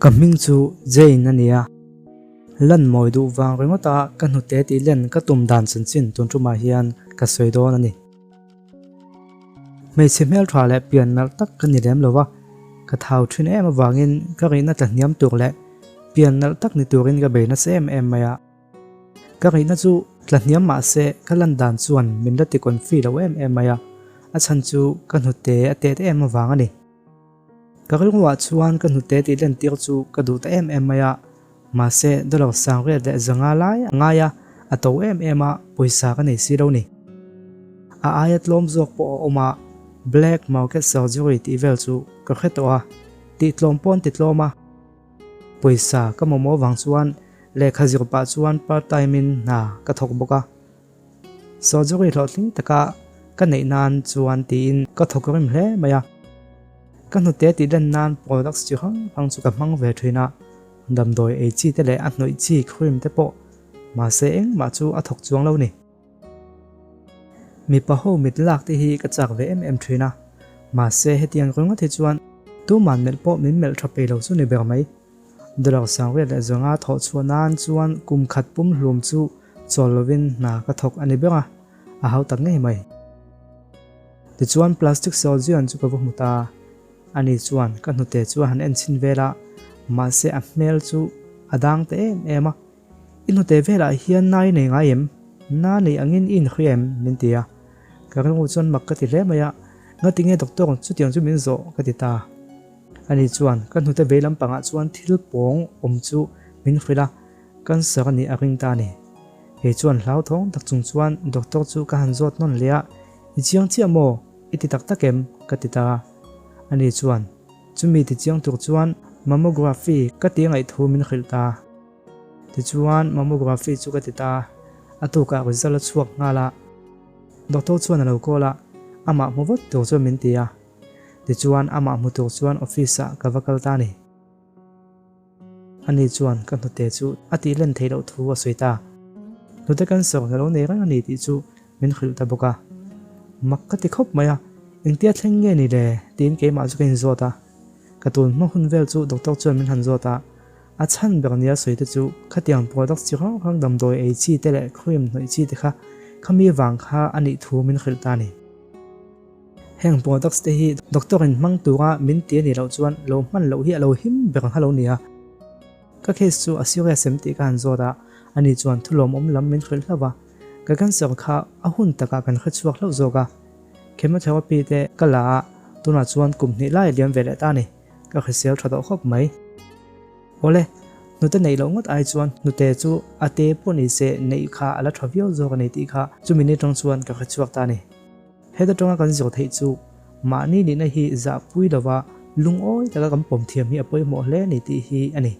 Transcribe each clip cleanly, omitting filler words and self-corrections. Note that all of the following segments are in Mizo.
Ka hming chu Jane a nia. Lan mawi duh vang ringawta ka hnute tih len ka tum dan chanchin tun tumah hian ka sawi dawn a ni. Hmeichhe hmeltha leh pian nalh tak ka ni lem lo va, ka thau thin em avangin ka rihna tla hniam tur leh pian nalh tak ni turin ka bei nasa em em mai a. Ka rihna chu tla hniam mah se ka lan dan chuan min la ti confi lo em em mai a, a chhan chu ka hnute a tet em avang a ni. Ka rilruah chuan ka hnute tih lentir chu ka duh ta em em mai a, mahse dollar 1500 lai a ngai a, a to em em a, pawisa ka nei si lo ni. A aia tlawm zawk pawh a awm a, black market surgery tih vel chu ka hre tawh a, tih tlawm pawh an ti tlawm a. Pawisa ka mamawh vang chuan lehkha zir pah chuan part time in hna ka thawk bawk a. Surgery hlawhtling taka ka neih nan chuan tiin ka thawk rim hle mai a. Ka hnute tih len nan products chi hrang hrang chu ka hmang ve thin a, damdawi ei chi te leh a hnawih chi cream te pawh mahse engmah chu a thawk chuang lo ni. Mipa ho mit lak te hi ka chak ve em em thin a, mahse hetiang ringawt hi chuan tuman melh pawh min melh tha peih lo chu ni ber mai. Dollar 1500 thawh chhuah nan chuan kum khat pum hlum chu chawl lovin hna ka thawk a ni ber a, a hau tak ngei mai. Tichuan plastic surgeon chu ka va hmu ta. Ani chuan ka hnute chu a han en chhin vel a, mahse a hmel chu a dang ta em em a. I hnute velah hian na i nei ngai em? Na nei angin i inhria em? min ti a. Ka rilru chuan mak ka ti hle mai a, Ngatinge doctor chutiang chu min zawh? ka ti ta. Ani chuan ka hnute vei lampangah chuan thil pawng awm chu min hrilh a, Cancer a nih a ring ta a ni. Kei chuan hlauthawng tak chung chuan doctor chu ka han zawt nawn leh a, I chiang chiah maw? I ti tak tak em? ka ti ta a. Ani chuan, Chumi ti chiang tur chuan mammography ka ti ngaih thu min hrilh ta. Tichuan mammography chu ka ti ta a, a tukah result a chhuak nghal a. Doctor chuan a lo call a, amah hmu vat tur chuan min ti a. Tichuan amah hmu tur chuan office ah ka va kal ta a ni. Ani chuan ka hnute chu a tih len theih loh thu a sawi ta. Hnute cancer ka lo nei reng a ni tih chu min hrilh ta bawk a. Mak ka ti khawp mai a, engtia thleng nge ni le tiin keimah chu ka inzawt a. Ka tun hma hun vel chu doctor chuan min han zawt a, a chhan ber nia sawi te chu khatiang products chi hrang hrang damdawi ei chi te leh cream hnawih chi te kha khami vang kha a nih thu min hrilh ta a ni. Heng products te hi doctor in hmang tura min ti a nih loh chuan lo hman loh hi a lo him ber ang kha lo nia. Ka case chu a serious em tih ka han zawt a, ani chuan thu lawmawm lam min hrilh hlauh a, ka cancer kha a hun takah kan hre chhuak hlauh zawk a. Chemotherapy te ka la a, tunah chuan kum hnih lai a liam ve leh ta a ni, ka hrisel tha tawh khawp mai. Awle, hnute neih loh ngawt ai chuan hnute chu a te pawh ni se neih kha a la tha viau zawk a ni tih kha chumi ni tang chuan ka hre chhuak ta a ni. Heta tanga kan zawh theih chu mahni nihna hi zahpui lova lungawi taka kan pawm thiam hi a pawimawh hle a ni tih hi a ni.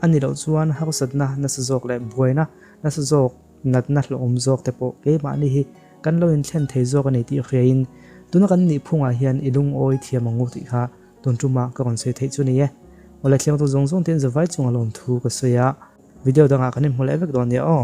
A ni loh chuan harsatna nasa zawk leh buaina nasa zawk, natna hlawhawm zawk te pawh keimahni hi kan lo inthlen thei zawk a ni tih hriain tuna kan nihphungah hian i lungawi thiam ang u tih kha tun tumah ka rawn sawi theih chu ni e. Awle thlengtu zawng zawng te in zavai chunga lawmthu ka sawi a, video dangah kan inhmu leh vek dawn nia aw.